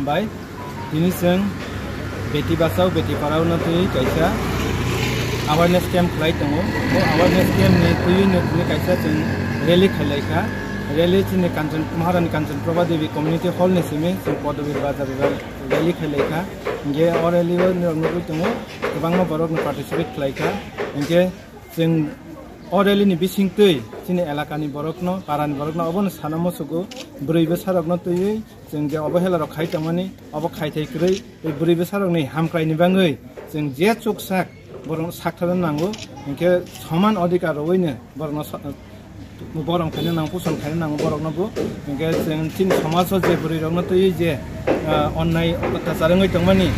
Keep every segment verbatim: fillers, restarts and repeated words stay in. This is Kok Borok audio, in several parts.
Bai, tini chwng Beti Bachao, Beti Padhao no twi kaisa awareness camp khlai tongo. Bo awareness camp ni twi no tini kaisa chwng rally khailai kha. Rally chini Kanchan, Maharani Kanchan Prabha Devi Community Hall ni simi chwng Padhabir Bazar rally khailai kha. Hinkhe o rally o norok nugwi tongo, kwbangma borok no participate khlai kha. Hinkhe chwng o rally ni bisingtwi chini elakani borokno, parani borokno obono sana musugo, bwrwi bwsarokno twiwi chwng je obohela rok khai tongmani, obo khaithai kwrwi tei bwrwi bwsarokni hamkraini bangwi chwng je chuksak borokno sakthana nango, hinkhe soman adhikar rwino borokno sa-, borok khaina nango, puson khaina nango borokno bo. Hinkhe chwng chini somajo je bwrwi rokno twiwi je, ah, onnai otyachar wngwi tongmani,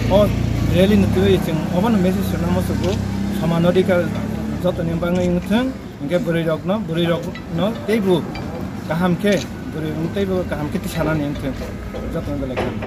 o rally ni twiwi chwng obono message rwna musugo, soman adhikar jotoni bangwi wngthwng, hinkhe bwrwi rokno, bwrwi rokno teibo kaham khe, bwrwi rokno teibo kaham khe tisanani wngthwng, jotoni belai kaham.